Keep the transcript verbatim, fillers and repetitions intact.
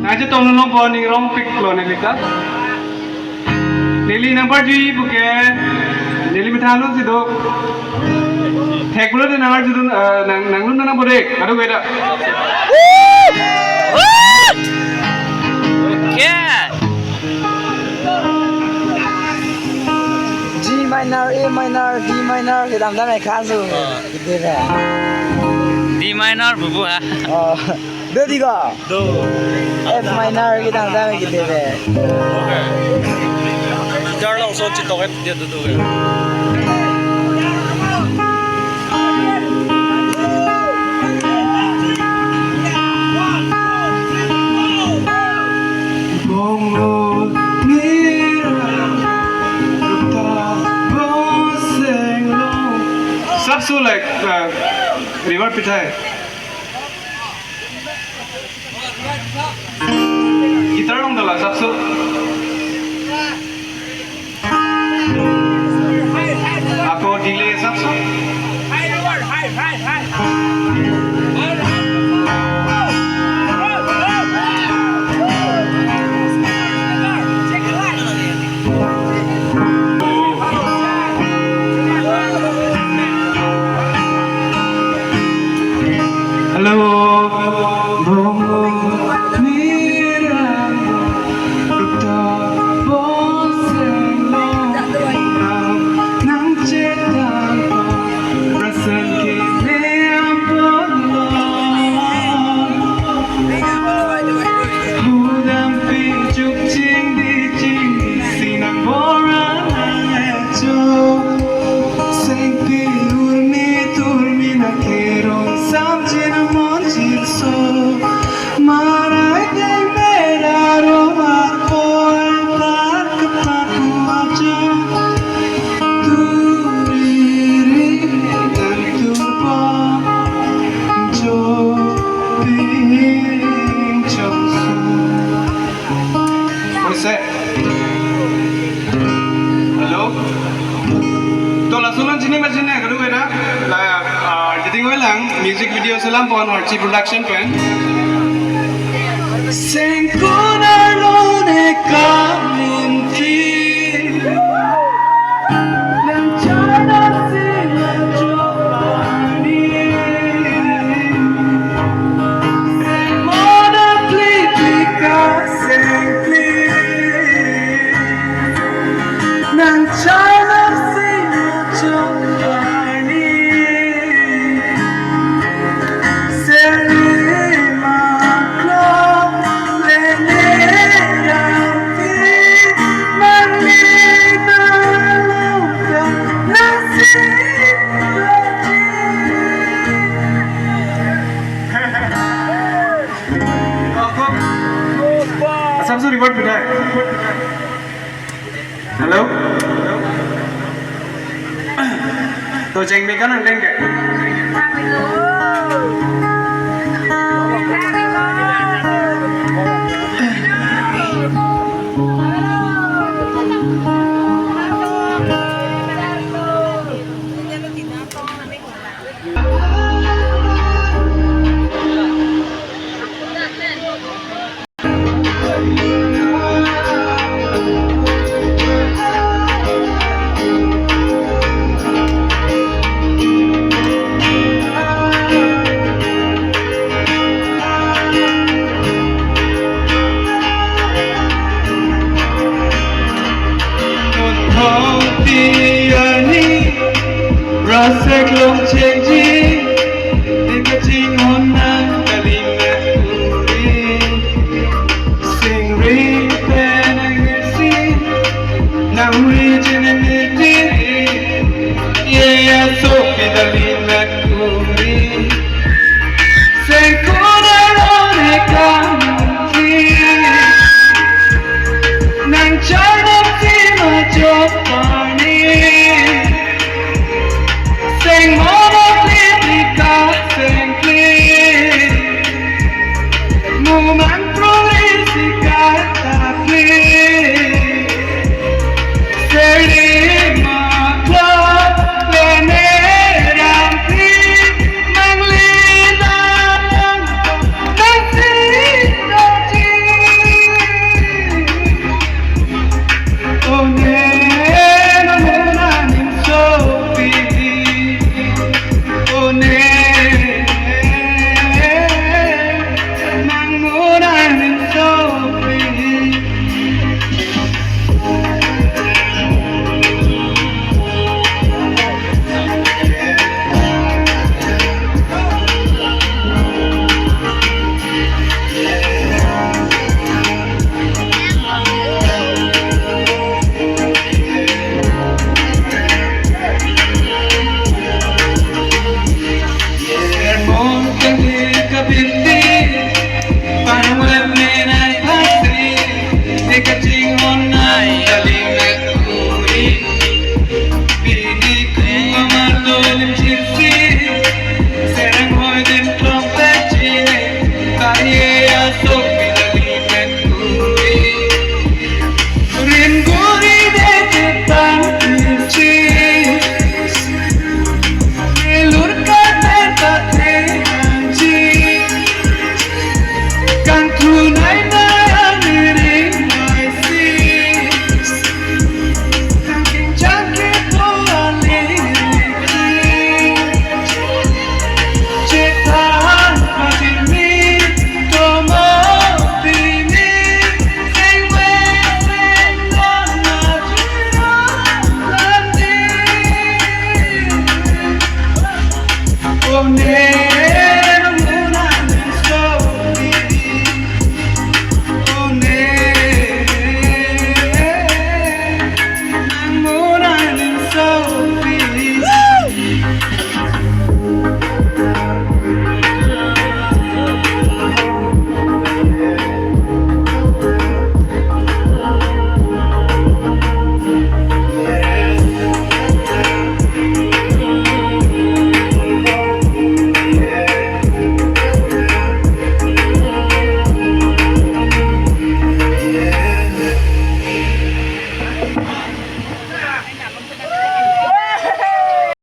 Aja tong nong po ning rong pik lo neli ta. Neli number ji buke neli methang lo si do. Thek pulote nang arjudun, eh, nang, nanglun nang bodek. Aduh beda. Okay. G minor, A minor, D minor kedam dam ekha su. Kedebe. D minor bubu ha. Oh. Do di ko? Do. F minor kedam dam kedebe. Okay. Guitar along so chitok et dia duduk ya. Sab su like, uh, reward pithai. Guitar along dala sab su. Ako delay sab su. Hello. Sengpi urmi turmi na kerong samjin mon jirso. Marai dei mera ro arko antar kepat majo. Turiri dan turbo jo ping jongsu. Oise. Hello. To lason an chini ma chini, kadu kena. La, ah, editing oilang, music video selam pon Archie Production pen. Sengkun arlo ne kamunti. Nang chana sila jopani. Seng mona pli pli ka seng pli. Nang chana sila jopani. Asam su reward pithai. Hello? To cheng me kan ang deng ke? Thongpi arni, rasek long chengji